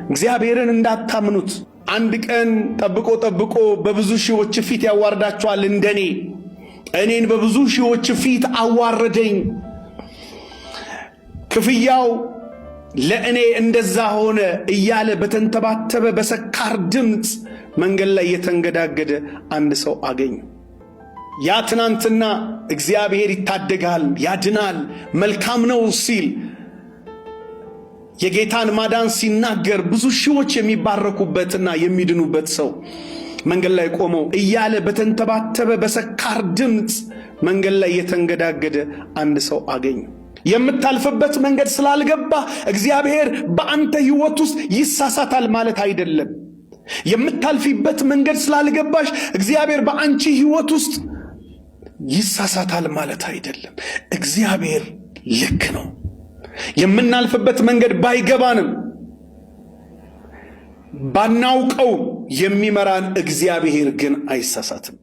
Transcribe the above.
እግዚአብሔርን እንዳታምኑት። አንድ ቀን ጠብቆ ጠብቆ በብዙ ሺዎች ፊት ያዋርዳችኋል። እንደኔ እኔን በብዙ ሺዎች ፊት አዋረደኝ። ክፍያው ለእኔ እንደዛ ሆነ እያለ በተንተባተበ በሰካር ድምፅ መንገድ ላይ የተንገዳገደ አንድ ሰው አገኘ። ያ ትናንትና እግዚአብሔር ይታደጋል፣ ያድናል፣ መልካም ነው ሲል የጌታን ማዳን ሲናገር ብዙ ሺዎች የሚባረኩበትና የሚድኑበት ሰው መንገድ ላይ ቆመው እያለ በተንተባተበ በሰካር ድምፅ መንገድ ላይ የተንገዳገደ አንድ ሰው አገኘ። የምታልፍበት መንገድ ስላልገባ እግዚአብሔር በአንተ ሕይወት ውስጥ ይሳሳታል ማለት አይደለም። የምታልፊበት መንገድ ስላልገባሽ እግዚአብሔር በአንቺ ሕይወት ውስጥ ይሳሳታል ማለት አይደለም። እግዚአብሔር ልክ ነው። የምናልፍበት መንገድ ባይገባንም ባናውቀው የሚመራን እግዚአብሔር ግን አይሳሳትም።